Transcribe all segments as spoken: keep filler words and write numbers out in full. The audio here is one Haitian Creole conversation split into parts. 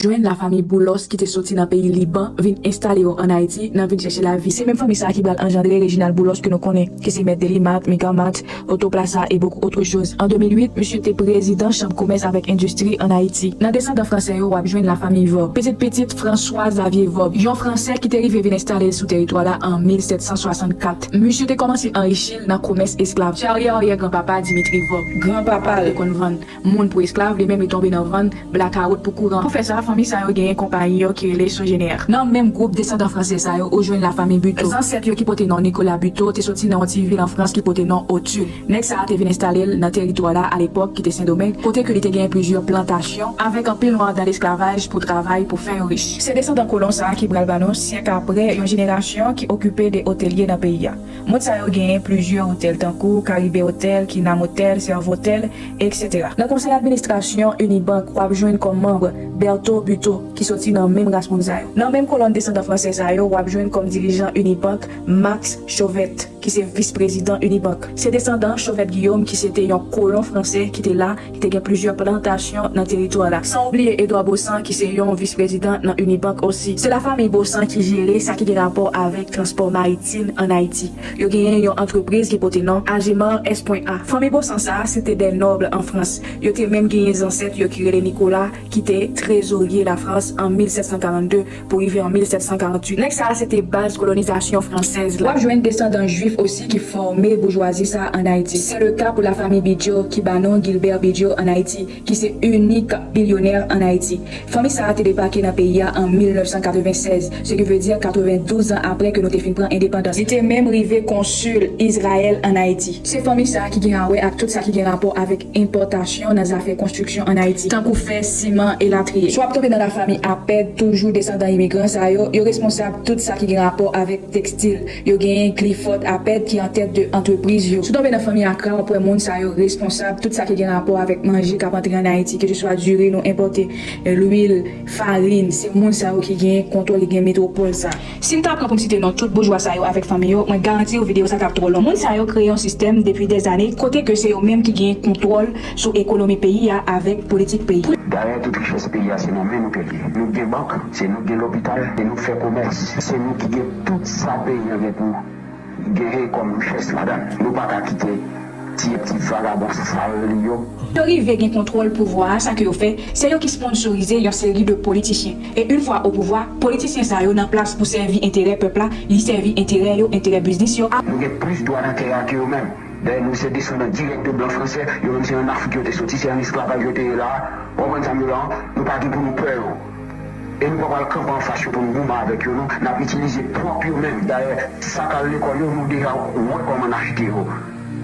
Jwenn lafanmi Boulos ki te soti nan peyi Liban vin enstale yo ann Ayiti nan vin chèche lavi. Se menm fanmi sa a ki pral anjandre Reginald Boulos ke nou konnen, ki se mèt de Limart, Megamart, Autoplaza et beaucoup autres choses. An de mil uit, misye te prezidan Chanm Komès avèk Endistri ann Ayiti. Nan desandan fransè yo, w ap jwenn lafanmi Vorbe. Pitit pitit François Xavier Vorbe, yon Fransè ki te rive vin enstale l sou teritwa la an mil sèt san swasannkat. Misye te kòmanse anrichi l nan komès esklav. Se aryè aryè granpapa Dimitri Vorbe. Granpapa l te konn vann moun pou esklav, li menm li tonbe nan vann blakawout pou kouran. Pou fè sa, fanmi sa yo genyen konpayi yo ki rele Sogener. Nan menm gwoup desandan fransè sa yo, ou jwenn lafanmi Buteau. Zansèt yo ki pote non Nicolas Buteau te soti nan yon ti vil an Frans ki pote non Autun. Nèg sa a te vin enstale l nan teritwa la alepòk ki te Sendomeng, kote ke li te genyen plizyè plantasyon avèk anpil nwa dan lesklavaj pou travay pou fè yo rich. Se desandan kolon sa a ki pral ba nou, syèk apre, yon jenerasyon ki okipe de otelye nan peyi a. Moun sa yo genyen plizyè otèl tankou Caribe Hotel, Kinam Hotel, Servotel, et cetera. Nan konsèy administrasyon Unibank, w ap jwenn kòm manm Bertho Buteau, ki soti nan menm ras moun sa yo. Nan menm kolòn desandan fransè sa yo, w ap jwenn kòm dirijan Unibank Max Chauvet, ki se vis prezidan Unibank. Se desandan Chauvet Guillaume, ki se te yon kolon fransè ki te la, ki te gen plizyè plantasyon nan teritwa la. San oubliye Edouard Baussan, ki se yon vis prezidan nan Unibank osi. Se lafanmi Baussan ki jere sa ki gen rapò avèk transpò maritim ann Ayiti. Yo genyen yon antrepriz ki pote non Agémar S A. Fanmi Baussan sa a, se te de nòb an Frans. Yo te menm genyen zansèt yo ki rele Nicolas, ki te trezorye Lafrans an mil sèt san karannde pou rive an mil sèt san karanntuit. Nèg sa a se te baz kolonizasyon fransèz la. W ap jwenn desandan jwif osi ki fòme boujwazi sa a ann Ayiti. Se le ka pou lafanmi Bidjo ki ba non Gilbert Bidjo ann Ayiti, ki se inik bilyonè ann Ayiti. Fanmi sa a te debake nan peyi a an mil nèf san katreven sèz, se ki vle di katreven douz an apre ke nou te fin pran endepandans. Li te menm rive konsil Izrayèl ann Ayiti. Se fanmi sa a ki gen a wè ak tout sa ki gen rapò avèk enpòtasyon nan zafè konstriksyon ann Ayiti, tankou fè, siman, elatriye. Si w ap tonbe nan lafanmi Apèd, toujou desandan imigran sa yo, yo responsab tout sa ki gen rapò avèk tekstil. Yo genyen Clifford Apèd ki an tèt de antrepriz yo. Si w tonbe nan fanmi Akra, w ap wè moun sa yo responsab tout sa ki gen rapò avèk manje k ap antre ann Ayiti, keseswa diri nou enpòte, lwil, farin, se moun sa yo ki gen kontwòl, ki gen metwopòl sa. Si m ta pran pou m site non tout boujwa sa yo avèk fanmi yo, mwen garanti w videyo sa t ap twò long. Moun sa yo kreye yon sistèm depi dèzane kote ke se yo menm ki gen kontwòl sou ekonomi peyi a avèk politik peyi. Dayè, tout richès peyi a se nan men nou ke l ye. Nou gen bank, se nou ki gen lopital, e nou fè komès. Se nou ki gen tout sa peyi a gen pou genyen kòm richès ladan l. Nou pa ka kite ti, ti vagabon sal li yo. Yo rive gen kontwòl pouvwa a, sa ke yo fè, se yo ki sponsorize yon seri de politisyen. E yon fwa o pouvwa, politisyen sa yo nan plas pou sèvi enterè pèp la, li sèvi enterè yo, enterè biznis yo. Nou gen plis dwa nan tè a ke yo menm. Dayè, nou se desandan dirèk de blan fransè, yo menm se ann Afrik yo te soti, se ann esklavaj yo te ye la a. Ou konprann sa m di w la a? Nou pa gen pou nou pè yo. E nou pa pral kanpe anfas yo pou n goumen avèk yo, non. N ap itilize pwòp yo menm. Dayè, sa k al lekòl yo, nou deja wè kòman n achte yo.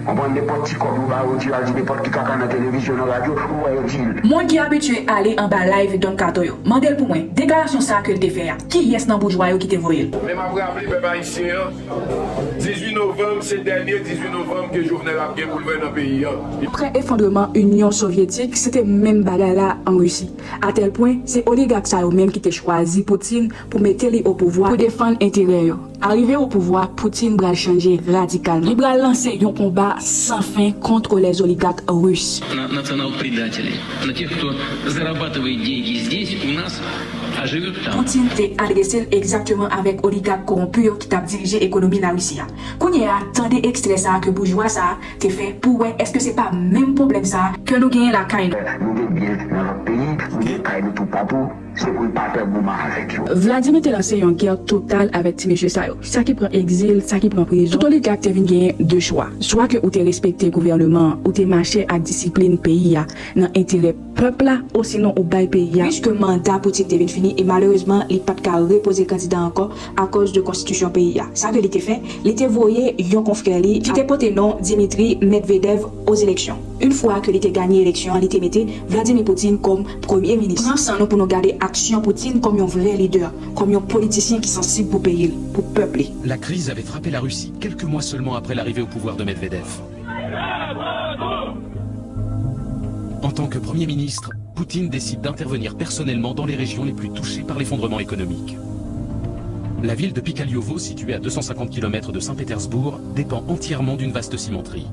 Konprann, nenpòt ti kòb yo ba yo, di al di nenpòt ki kaka nan televizyon, nan radyo, ou wè yo di l. Moun ki abitye ale anba live Don Kato yo, mande l pou mwen, deklarasyon sa a ke l te fè a, kiyès nan boujwa yo ki te voye l? Men m ap raple pèp ayisyen an, dizuit novanm, se dènye dizuit novanm ke Jovenel ap gen pou l fè nan peyi a. Apre efondreman Inyon Sovyetik, se te menm bagay la an Risi. Atèl pwen, se oligak sa yo menm ki te chwazi Putin pou mete li o pouvwa pou defann enterè yo. Arive o pouvwa, Putin pral chanje radikalman. Li pral lanse yon konba san fen kont les oligarques russes. На национал-предателей, на тех, кто зарабатывает деньги здесь, у нас, а живет там. Putin te adrese l egzakteman avèk oligak kowonpi yo ki t ap dirije ekonomi Larisi a. Kounye a, tande ekstrè sa a ke boujwa sa a te fè pou wè èske se pa menm pwoblèm sa a ke nou genyen lakay nou. Nou gen byen nan lòt peyi, nou gen kay nou toupatou, se pou n pa pè goumen avèk yo. Vladimir te lanse yon gè total avèk ti mesye sa yo. Sa ki pran egzil, sa ki pran prizon. Tout oligak te vin genyen de chwa. Swa ke ou te respekte gouvèneman an, ou te mache ak disiplin peyi a nan enterè pèp la, osinon ou bay peyi a. Piske manda Putin te vin fini e malerezman li pa t ka repoze kandida ankò, akòz de konstitisyon peyi a. Sa ke li te fè, li te voye yon konfrè li ki te pote non Dmitry Medvedev ozeleksyon. Yon fwa ke li te ganye eleksyon an, li te mete Vladimir Putin kòm premye minis. Pran san nou pou nou gade aksyon Putin kòm yon vrè lidè, kòm yon politisyen ki sansib pou peyi l, pou pèp li. La crise avait frappé la Russie quelques mois seulement après l'arrivée au pouvoir de Medvedev. En tant que Premier ministre, Poutine décide d'intervenir personnellement dans les régions les plus touchées par l'effondrement économique. La ville de Pikalyovo, située à deux cent cinquante kilomètres de Saint-Pétersbourg, dépend entièrement d'une vaste cimenterie.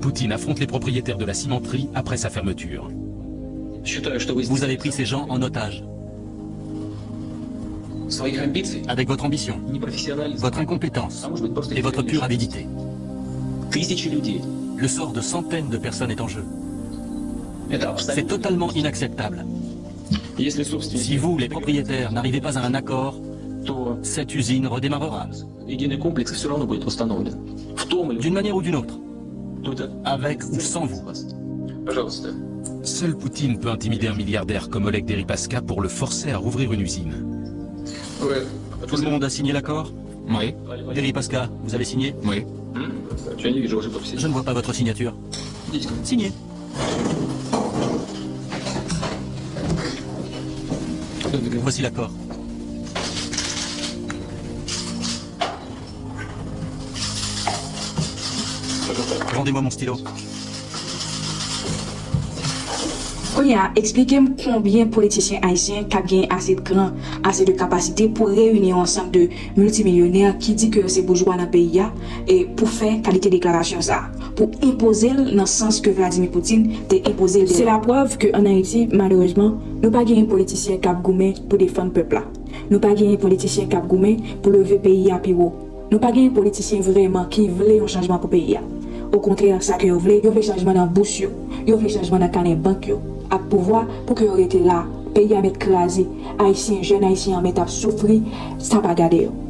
Poutine affronte les propriétaires de la cimenterie après sa fermeture. Vous avez pris ces gens en otage avec votre ambition, votre incompétence et votre pure avidité. Le sort de centaines de personnes est en jeu. C'est totalement inacceptable. Si vous, les propriétaires, n'arrivez pas à un accord, cette usine redémarrera. D'une manière ou d'une autre, avec ou sans vous. Seul Poutine peut intimider un milliardaire comme Oleg Deripaska pour le forcer à rouvrir une usine. Tout le monde a signé l'accord ? Deripaska, vous avez signé ? Je ne vois pas votre signature. Signez. Voici l'accord. Rendez-moi mon stylo. Kounye a, eksplike m konbyen politisyen ayisyen k ap gen ase de kran, ase de kapasite pou reyini yon ansanm de miltimilyonè ki di ke yo se boujwa nan peyi a e pou fè kalite deklarasyon sa a, pou enpoze l nan sans ke Vladimir Poutine te enpoze l deja. Se laprèv ke ann Ayiti, malerezman, nou pa genyen politisyen k ap goumen pou defann pèp la. Nou pa genyen politisyen k ap goumen pou leve peyi a pi wo. Nou pa genyen politisyen vrèman ki vle yon chanjman pou peyi a. Okontrè, sa ke yo vle, yo vle chanjman nan bous yo, yo vle chanjman nan kanè bank yo, ak pouvwa pou ke yo rete la. Peyi a mèt kraze, ayisyen, jèn ayisyen an mèt ap soufri, sa pa gade yo.